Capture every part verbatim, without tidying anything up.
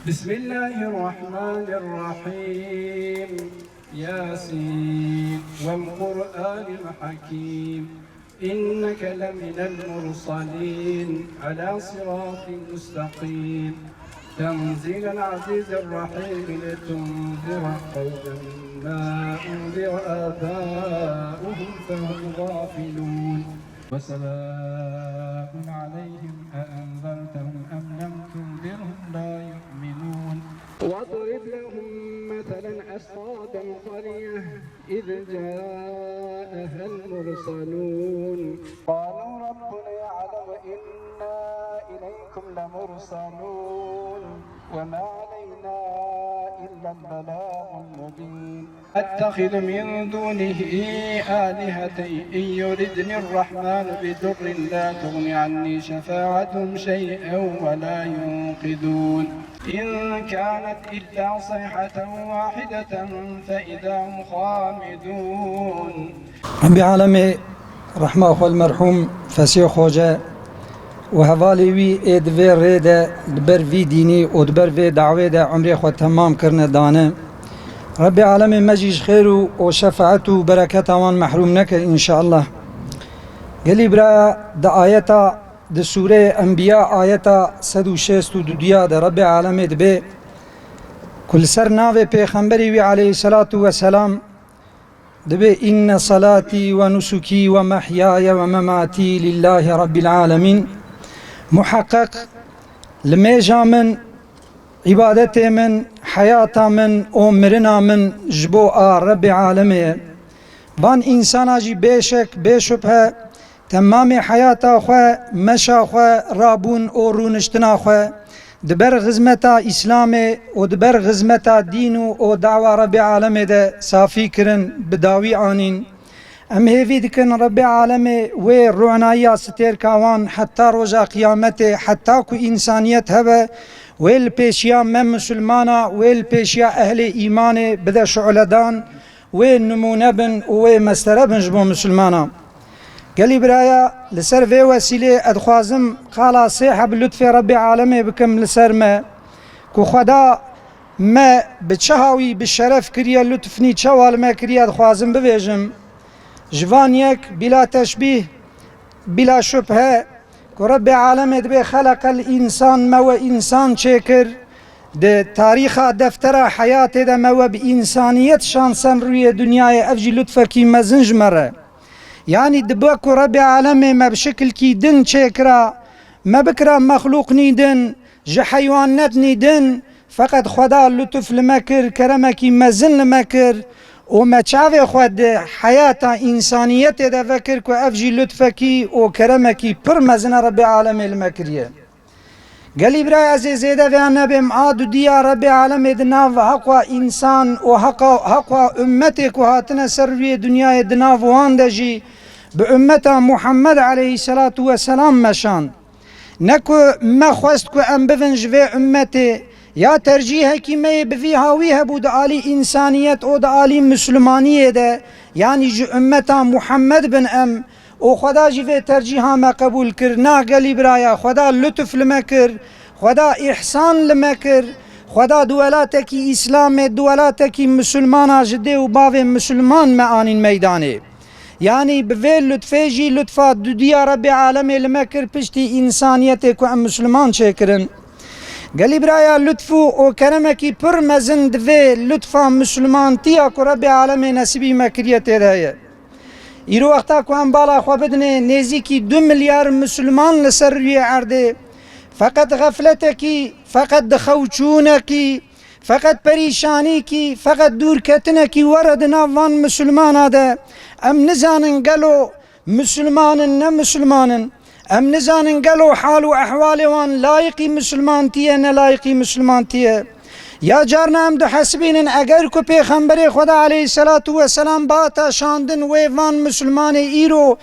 بسم الله الرحمن الرحيم. ياسين والقرآن الحكيم. إنك لمن المرسلين على صراط مستقيم. تنزيل العزيز الرحيم. لتنذر قوما ما أنذر آباؤهم فهم غافلون. وسواء عليهم أأنذرتهم أم لم تنذرهم لا يؤمنون. واضرب لهم مثلا أصحاب القرية إذ جاءها المرسلون. قالوا ربنا يعلم إنا إليكم لمرسلون. وما علينا إلا البلاغ المبين. أتخذ من دونه آلهة إن يردن الرحمن بضر لا تغن عني شفاعتهم شيئا ولا ينقذون. إن كانت إلا صيحة واحدة فإذا هم خامدون. Rebî Alemê rehma xwe li merhûm Fesîh Xoce û hevalê wî ê di vê rê de, di ber vî dînî û di ber vê dawê de umrê xwe temam kirine dane. Rebî Alemê me jî ji xêr û, û şefaet û bereketa wan mehrûm neke înşallah. Gelî biraya, di ayeta, di sûreyê Enbiya ayeta sed û şêst û duduya de Rebî Alemê dibê ku li ser navê Pêxemberî wî aleyhisselatu vesselam dibê: إن صلاتي ونسكي ومحياي ومماتي لله رب العالمين. Muheqeq limêja min, îbadetê min, heyata min û mirina min ji bo a Rebê Alemê ye. Van însana jî bêşek, bêşubhe temamê heyata xwe, meşa xwe, rabûn û rûniştina xwe di ber xizmeta Îslamê û di ber xizmeta dîn û, û dawa Rebê Alemê de safî kirin, bi dawî anîn. Em hêvî dikin Rebê Alemê wê rûnayiya stêrka wan heta roja qiyametê, heta ku însaniyet hebe, wê li pêşiya me misilmana, wê li pêşiya ehlê îmanê bide şuledan, wê nimûne bin û wê mestere bin ji bo misilmana. Gelî biraya, li ser vê wesîlê ez dixwazim qala sê heb lutfê Rebê Alemê bikim li ser me, ku Xweda me bi çi hawî bi şeref kiriye, lutfnî çawa li me kiriye, dixwazim bibêjim. Ji van yek, bîla teşbîh, bîla şubhe, ku Rebê Alemê dibê xeleqel însan, me we însan çêkir, di tarîxa deftera heyatê de me we bi însaniyet şansen rûyê dinyayê, ev jî lutfekî mezin ji me re. Yanî dibe ku Rebê Alemê me bi şikilkî din çêkira, me bikira mexlûqnî din, ji heywanetnî din, feqet Xweda lutuf li me kir, keremekî mezin li me kir û me çavê xwe di heyata însaniyetê de vekir ku ev jî lutfekî û keremekî pir mezin e Rebê Alemê li me kiriye. Gelî birayê, ez ê zêde vêya nebêm, a dudiya Rebê Alemê di nav heqwa însan û heqa, heqwa ummetê ku hatine ser rûyê dinyayê di nav wan de jî bi ummeta Muhammed aleyhisselatu vesselam meşand. Ne ku me xwest ku em bivin ji vê ummetê, ya tercîhekî me yê bi vî hawî hebû di alî însaniyet û di alî misilmaniyê de, yanî ji ummeta Muhammed bin em, û Xweda jî vê tercîha me qebûl kir. Na gelî biraya, Xweda lutuf li me kir, Xweda îhsan li me kir, Xweda di welatekî Îslamê, di welatekî misilmana ji dê û bavê misilman me anîn meydanê. Yanî bi vê lutfê jî lutfa dudiya Rebê Alemê li me kir piştî însaniyetê ku em misilman çêkirin. Gelî biraya, lutf û, û keremekî pir mezin di vê lutfa misilmantiya ku Rebê Alemê nesibî me kiriye tê de heye. Îro wexta ku em bala xwe bidinê, nêzîkî du milyar misilman li ser rûyê erdê, feqet xefletekî, feqet dixewçûnekî, feqet perîşanîkî, feqet dûrketinekî were di nav van misilmana de, em nizanin gelo misilman in, ne misilman in. Em nizanin gelo hal û ehwalê wan layiqî misilmantî ye, ne layiqî misilmantî ye. Ya carna em dihesibînin, eger ku Pêxemberê Xweda aleyhisselatu vesselam bata şandin wê van misilmanê îro,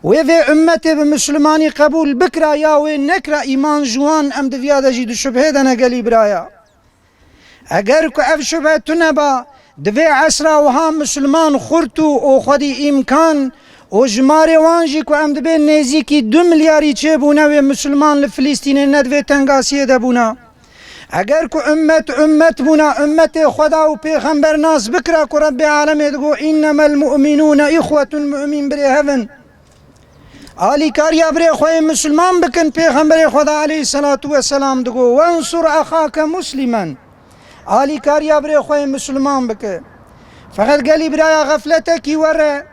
wê vê ummetê bi misilmanî qebûl bikira ya wê nekira, îman ji wan em di viya de jî di şubhê de ne gelî biraya. Eger ku ev şubhe tune ba, di vê esra wiha misilman xurt û, û xwedî îmkan û jimarê wan jî ku em dibê nêzîkî du milyarî çêbûne wê misilman li Filîstînê ne di vê tengasiyê de bûna. Eger ku ummet, ummet bûna, ummetê Xweda û pêxember nas bikira ku Rebbê alemê digo, "Innemel mu'minûne ihwetun", mu'min birê hev in. Alîkariya birê xwe yê misilman bikin, pêxemberê Xweda aleyhisselatu vesselam digo, "Wensur axake muslimen." Alîkariya birê xwe yê misilman bike. Feqet gelî biraya xefletekî were,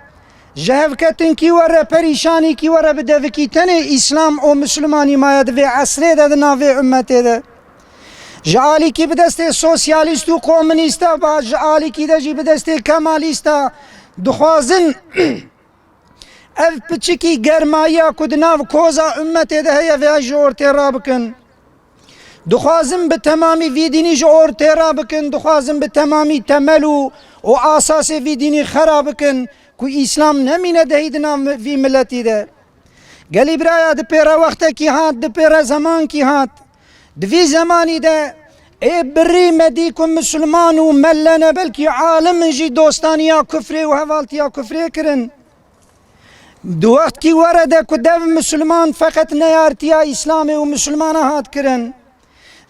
ji hevketinkî were, perîşanîkî were, bi devikî tenê Îslam û misilmanî maye di vê esrê de, di navê ummetê de. Ji alîkî bi destê sosyalîst û komunîsta ba, ji alîkî de jî bi destê kemalîsta dixwazin ev piçikî germayiya ku di nav koza ummetê de heye, vê ji ortê rabikin. Dixwazin bi temamî vî dînî ji ortê rabikin, dixwazin bi temamî temel û, û asasê vî dînî xera bikin ku Îslam nemîne dehî di nav vî miletî de. Gelî biraya, di pêre wextekî hat, di pêre zemankî hat. Di vî zemanî de ê birî me dî ku misilman û melle ne, belkî alim in jî dostaniya kufrê û hevaltiya kufrê kirin. Di wextkî were de ku dev misilman feqet neyartiya Îslamê û misilmana hat kirin.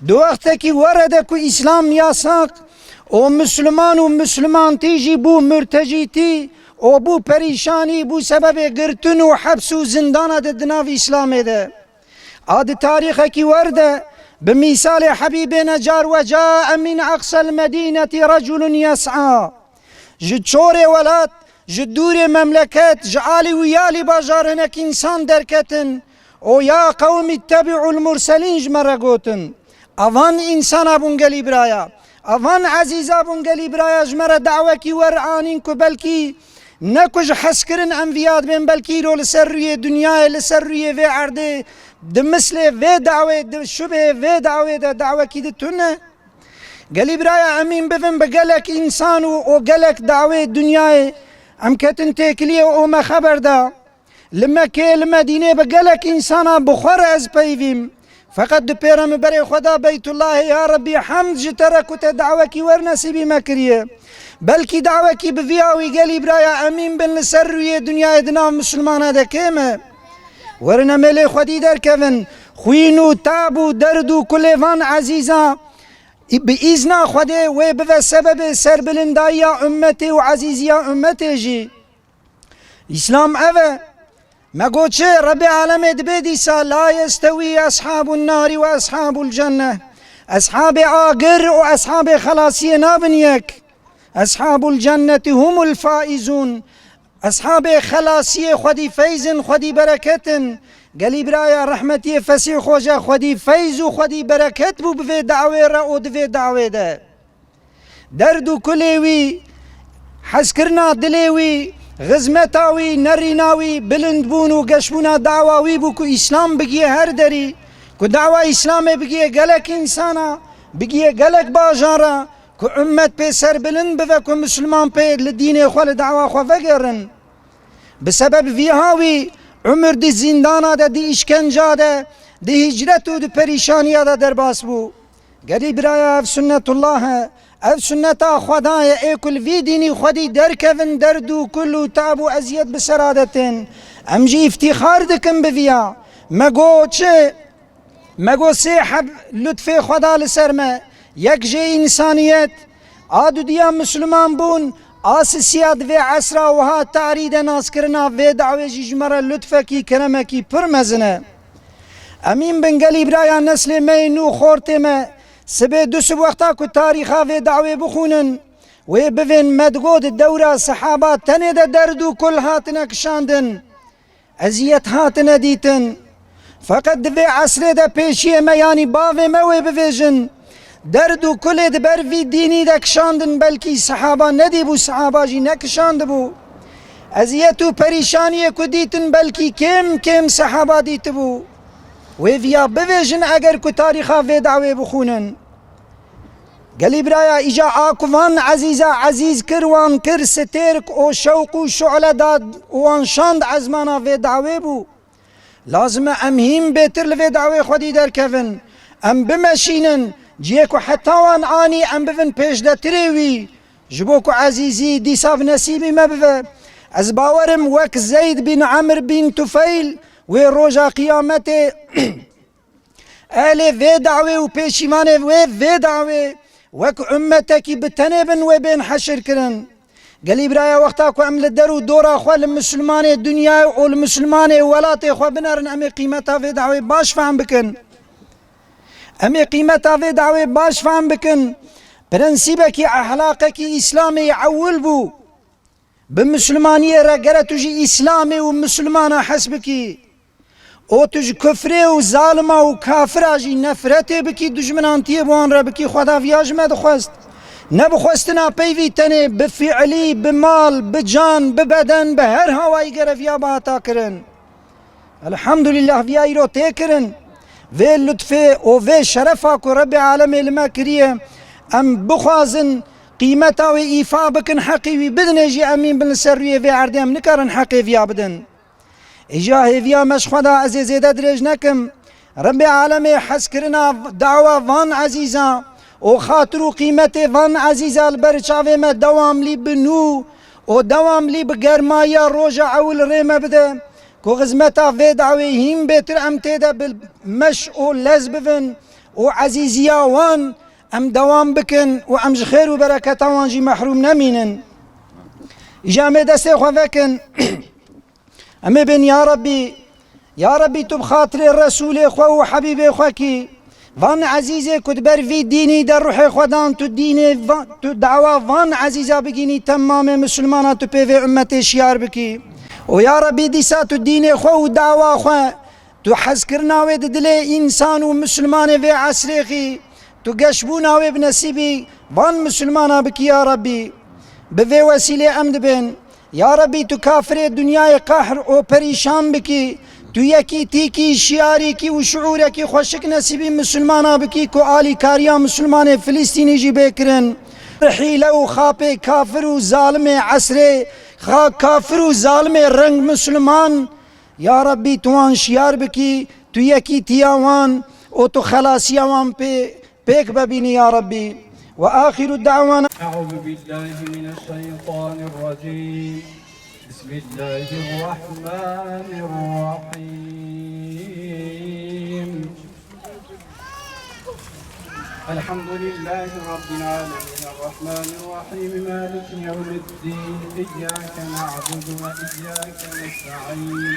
Di wextekî were de ku Îslam yasaq û misilman û misilmantî jî bû murtecîtî û bû perîşanî, bû sebebê girtin û heps û zindana de di nav Îslamê de. A di tarîxekî wer de, bi mîsalê Hebîbê Necar, "Ve cae min aqsel medînetî reculun yes'a." Ji çorê welat, ji dûrê memleket, ji alî û yalî bajar hinek însan derketin û "Ya qewm ittebi'ul murselîn" ji me re gotin. Avan însana bûn gelî biraya. Avan ezîza bûn gelî biraya, ji me re dawekî wer anîn ku belkî ne ku ji hezkirin em viya dibên, belkî îro li ser rûyê dinyayê, li ser rûyê vê erdê, di mislê vê dawê, di şibê vê dawê de dawekî di tune. Gelî biraya, em hîn bivin bi gelek însan û, û gelek dawê dinyayê. Em ketin têkiliyê û me xeber da. Li Mekkeyê, li Medîneyê bi gelek însana bi xwe re ez peyvîm. Feqet dipêre min berê xwe da Beytullahê, ya Rebbî, hemd ji te re ku te dawekî wer nesîbî me kiriye. Belkî dawekî bi vî awî gelî biraya em hîn bin li ser rûyê dinyayê di nav misilmana de kêm e. Werin em ê lê xwedî derkevin. Xwîn û tab û derd û kulê van ezîza bi îzna Xwedê wê bive sebebê serbilindayiya ummetê û ezîziya ummetê jî. Îslam ev e. Me got çi? Rebbê alemê dibê dîsa, "La yestewî eshabun narî ve eshabul cenne." Eshabê agir û eshabê xelasiyê nabin yek. "Eshabul cenneti humul faizun." Eshabê xelasiyê xwedî feyz in, xwedî bereket in. Gelî biraya, rehmetiyê Fesîh Xoca xwedî feyz û xwedî bereket bû bi vê dawê re û di vê dawê de. Derd û kulê wî, hezkirina dilê wî, xizmeta wî, nerîna wî, bilindbûn û geşbûna dawa wî bû ku Îslam bigiye her derî, ku dawa Îslamê bigiye gelek însana, bigiye gelek bajara, ku ummet pê serbilind bive, ku misilman pê li dînê xwe, li dawa xwe vegerin. Bi sebeb vî hawî umir di zîndana de, di îşkenca de, di hicret û di perîşaniya de derbas bû. Gelî biraya, ev sunnetullah e. Ev sunneta Xweda ye, ê ku li vî dînî xwedî derkevin, derd û kul û tab û eziyet bi sera de tên. Em jî îftîxar dikin bi viya. Me got çi? Me got sê heb lutfê Xweda li ser me. Yek jê însaniyet, a dudiya misilman bûn, a sisiya di vê esra wiha tarî de naskirina vê dawê jî ji me re lutfekî, keremekî pir mezin e. Em hîn bin gelî biraya, neslê me yê nû, xortê me, sibê du sib wexta ku tarîxa vê dawê bixwînin, wê bivên me digot di dewra sehaba tenê de derd û kul hatine kişandin, eziyet hatine dîtin. Feqet di vê esrê de pêşiyê me, yanî bavê me wê bivêjin, derd û kulê di ber vî dînî de kişandin, belkî sehaba nedîbû, sehaba jî nekişandibû. Eziyet û perîşaniyê ku dîtin, belkî kêm kêm sehaba dîtibû. Wê viya bivêjin eger ku tarîxa vê dawê bixwînin. Gelî biraya, îca a ku van ezîza ezîz kir, wan kir stêrk û şewq û şu'le da û wan şand ezmana vê dawê bû. Lazim e em hîn bêtir li vê dawê xwedî derkevin. Em bimeşînin, cihê ku heta wan anî em bivin pêşdetirê wî. Ji bo ku ezîzî dîsa bi nesîbî me bive. Ez bawer im wek Zeyd bin Emr bin Tufeyl wê roja qiyametê ehlê vê dawê û pêşîvanê wê vê dawê wek ummetekî bi tenê bin wê bên heşir kirin. Gelî biraya, wexta ku em li der û dora xwe li misilmanê dinyayê û li misilmanê welatê xwe binerin, em ê qîmeta vê dawê baş fehm bikin. Em ê qîmeta vê dawê baş fehm bikin. Prensîbekî, ehlaqekî Îslamê ewil bû. Bi misilmaniyê re gere tu ji Îslamê û misilmana hez bikî. Û tu ji kufrê û zalima û kafira jî nefretê bikî, dijminantiyê bi wan re bikî, Xweda viya ji me dixwest. Ne bi xwestina peyvî tenê, bi fiilî, bi mal, bi can, bi beden, bi her hawayî gere viya bihata kirin. Elhamdulillah, viya îro tê kirin. Vê lutfê û vê şerefa ku Rebbê alemê li me kiriye, em bixwazin qîmeta wê îfa bikin, heqî wî bidinê jî, em mîn bin li ser rûyê vê erdê, em nikarin heqê viya bidin. Îja hêviya me ji Xweda, ez ê zêde dirêj nekim. Rebbê alemê hezkirina dawa van ezîza û xatir û qîmetê van ezîza li ber çavê me dewamlî bi nû û dewamlî bi germayiya roja ewil rê me bide, ku xizmeta vê dawê hîn bêtir em tê de bi meş û lez bivin û ezîziya wan em dewam bikin û em ji xêr û bereketa wan jî mehrûm nemînin. Îja em ê destê xwe vekin. Em ê bên, ya Rebbî, ya Rebbî, tu bi xatirê Resûlê xwe û Hebîbê xwe kî, van ezîzê ku di ber vî dînî de ruhê xwe dan, tu dînê va-, tu dawa van ezîza bigînî temamê misilmana, tu pê vê ummetê şiyar bikî. Û ya Rebbî, dîsa tu dînê xwe û dawa xwe, tu hezkirina wê di dilê însan û misilmanê vê esrê xî, tu geşbûna wê bi nesîbî van misilmana bikî, ya Rebbî. Bi vê wesîlê em dibên, ya Rebbî, tu kafirê dinyayê qehr û perîşan bikî, tu yekîtîkî, şiyarîkî û şiûrekî xweşik nesîbî misilmana bikî, ku alîkariya misilmanê Filistînî jî bê kirin. Hîle û xapê kafir û zalimê esrê, xa-, kafir û zalimê reng misilman, ya Rebbî, tu wan şiyar bikî, tu yekîtiya wan û tu xelasiya wan pê pêk bibînî, ya Rebbî. Ve axiru da'wana. أعوذ بالله من الشيطان الرجيم. بسم الله الرحمن الرحيم. الحمد لله رب العالمين، الرحمن الرحيم، مالك يوم الدين، إياك نعبد وإياك نستعين.